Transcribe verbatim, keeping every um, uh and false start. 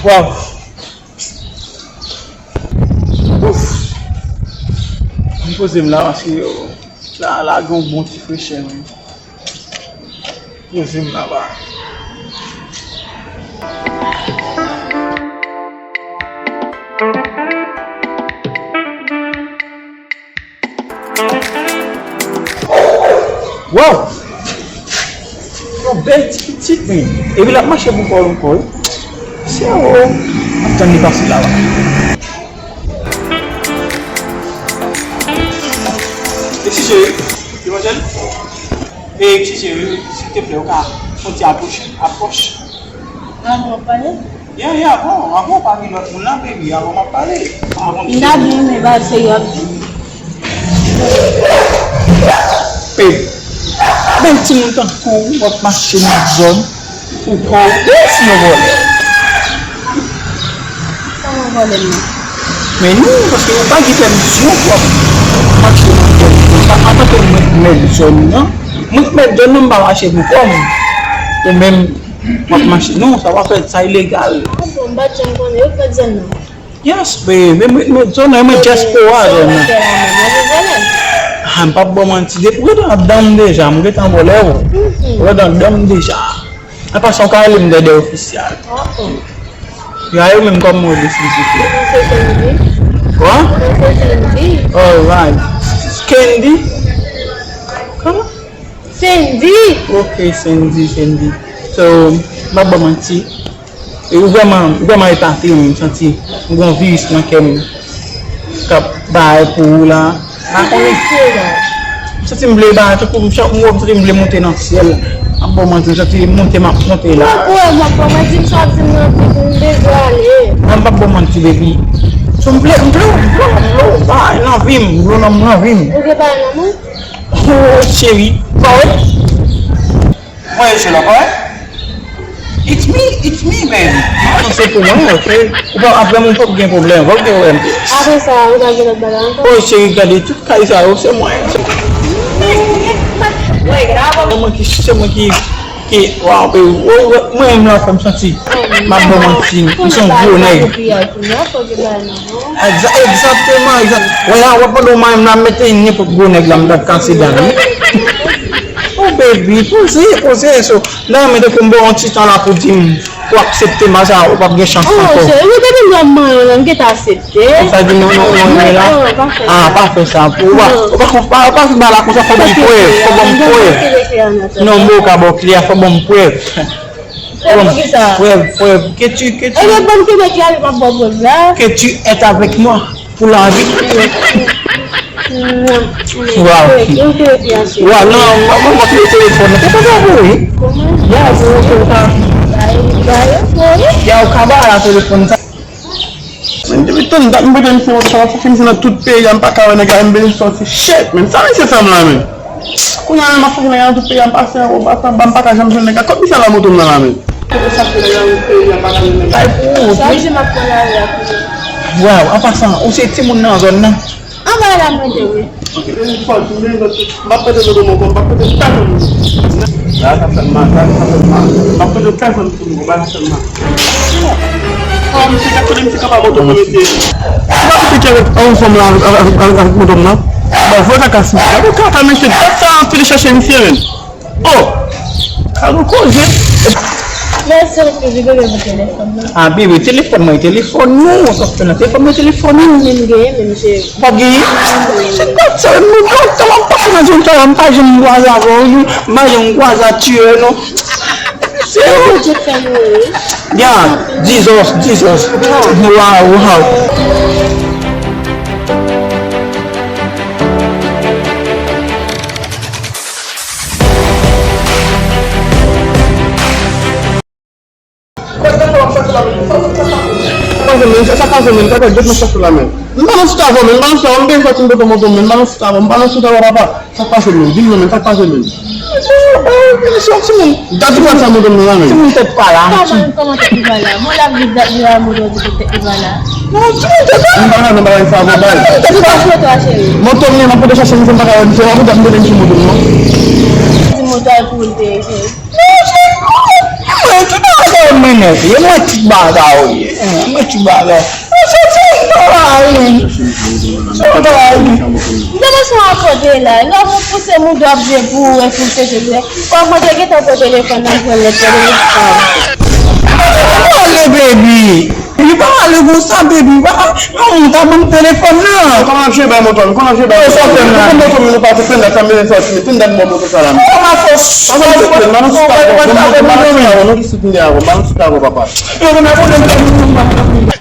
Waw. Ouf. M poze m la paske yo, la, la gen yon bon ti frechè, wi. Poze m la ba. Waw! Yon bèl ti pitit, men. Epi l ap mache pou kò l ankò, wi. Se ou. M ap tann li pase la, la. Eskize, demwazèl. E, eskize, silteplè, ou ka fè yon ti apwòch, apwòch. Avan w ap pale? Ya, ya, avan, avan w pa gen lòt moun la, baby, avan m ap pale. M ta byen renmen ba se yo ap di. Baby, bèl timoun tankou w ap mache nan zòn. Ou pa wè si yo vòlè. Kòman vòlè m nan? Men non, paske ou pa gen pèmisyon pou w ap mache nan zòn konsa. Antanke mèt, mèt zòn nan, mwen k mèt zòn nan, m pa mache pou kò m. Ou menm, w ap mache. Non, sa pa fèt, sa ilegal. Ah bon, m pa t janm konnen, yo k mèt zòn nan. Yes, baby, mwen, mwen, zòn nan, mwen dyaspora zòn nan. Ah, m p ap ba w manti, depi w gentan anndan m deja, m gentan vòlè w. Ou gentan anndan m deja. An pasan, w ka rele m Dèdè Ofisyal. Ya, yo menm kòman w rele, silvouplè? Mwen se Kendy. Kwa? Mwen se Kendy. Alright. Kendy? Kòman? Fendi! Ok, Fendi, Fendi. So, m p ap ba w manti. E ou vrèman, ou vrèman epate m, m santi m gen yon viris nan kè m k ap bay pou ou la. M pa konnen. M santi m vle bay, tankou m chak mwa, m santi m vle monte nan syèl. M p ap ba w manti, m santi monte m ap monte la. Mwen kwè, mwen kwè, mwen di m sa w ap di m nan, m bezwen ale. Non, m p ap ba w manti, baby. So, m vle, m vle, m vle, m vle, bay nan vi m, m vle nan vi m. Ou gen bagay nan men w? Oh, cheri, pa wè? Mwen, je la, pa wè? It's me, it's me, baby. Non, se pou mwen, ok? Ou pa, apre mwen, ou p ap gen pwoblèm, ou p ap gen pwoblèm. Apre sa, ou pa gen lòt bagay ankò? Oh, cheri, gade, tout kay sa yo, se mwen. Se mwen ki, se mwen ki, ki, waw, baby, oh, oh, mwen menm la, fè m santi. M ap ba w manti, m se yon gwo nèg. Egza-, egzakteman, egzak-, wè la, w ap pandan w mare m la, m mete nenpòt gwo nèg la, m t ap kase dan li. Oh, baby, poze, poze, so, la, m mete pou m ba w yon ti tan la pou di m, pou aksepte m, sa, ou p ap gen chans ankò. Oh, cheri, depi m wè m manyen w la, m gentan aksepte. Sa di non, non, non, non, la. Non, non, pa fè sa. Ah, pa fè sa. Ou pa, ou pa, ou pa, ou pa fin ba la konsa, fò ban m prèv, fò ban m prèv. Non, m pa ka ba w kle a, fò ban m prèv. Prèv pou kisa? Prèv, prèv. Que tu, que tu, ebyen, ban m kenbe kle a, epi m ap ba w prèv la. Que tu es avec moi pour la vie. Waw. Waw, non, mwen, mwen, mwen, telefòn nan. Se pa sa pou wi. Ya, pou, pou, pou. Ya, ou ka ba la telefòn sa. Men depi tann dat m pede m fè yon sa, fòk m nan tout peyi a, m pa ka wè nèg la, m bezwen sòti. Shit, men sa mesye fè m la, men. Kounye a, men m ap chache nèg la nan tout peyi a, m pase anwo, m pase anba, m pa ka janm jwenn nèg la. Kot misye la moto m nan la, men? Kote sa fè nèg la nan tout peyi a, m pa ka jwenn nèg la? Ay, pou ou, sa wi. Jan m ap pran lari a kounye a. Waw, an pasan, ou se timoun nan zòn nan? Anba la, mwen te, wi. Ok, men m fò di, men zòt, m pa p pèdi moto m ankò, m pa p pèdi tèlfòn m. Sa, sa fè m mal, sa, sa fè m mal. M pa p pèdi tèlfòn m ankò, sa fè m mal. Fò misye ka konnen misye kapab oto pou mete. Ou pa kite kè avèk yon fanm la avèk, avèk, avèk, avèk moto m nan. Ba vre kaka sou misye. Gade kaka mesye, dat sa ap fini chèche misye menm. Oh! Gade yon koze. Mèsi anpil wi bebe pou telefòn nan. Ah bebe, telefòn mwen, telefòn nou, sa fè nan telefòn mwen, telefòn nou. Mwen menm genyen, men misye. Ou pa genyen? Se pa sa, nou lontan m ap pase nan zòn sa, m pa janm kwaze avè w, m pa janm kwaze a tiyè, non. Se ou. Bondye fè nou, wi. Ya, Jesus, Jesus. Wow, wow. Sa k pase menm, sa k pase menm, sa k pase menm, sa k pase menm. M pa nan sou travay menm, m pa nan sou travay, m te sòti m te pran moto m menm, m pa nan sou travay, m pa nan sou travay papa. Sa k pase menm, di m non menm, sa k pase menm. Gad ou pral sa moto m nan la menm. Timoun tèt pa la. Kòman, kòman tèt li pa la? Mwen la viv dat li la, moto di pou tèt li pa la. Non, timoun tèt pa la. M pa la nan bagay sa, bon bagay. Timoun tèt pa la. Moto a cheri. Moto m li, m ap pote chache misye, m pa ka wè misye, m ap pote m pote misye moto m non. Di moto a pou l te cheri. Mwen, ki bagay sa yo m Enève, e mwen tout bagay ou ye. Mwen tout bagay. Mwen soti m travay. Travay. Gade sa w ap pote la. Lè w pouse mouda w ap jwe pou ou wè si w te jwe. Kòm mwen te gentan pran telefòn nan, jwenn lòt telefòn. Pale, baby. Li pa pale konsa, baby. Pa, pa monta ban m telefòn nan. Kòman ap jwe bay moto m? Kòman ap jwe bay moto m? Moto m, nou pa te plenn dat, sa m bezwen sòti. Plenn dat mwen moto sa la. Kòman fò? Kòman fò? Plenn, ban nou ti tako. Ban nou ti tako, non, ki sitinde avò. Ban nou ti tako, papa. Yo, men mwen pran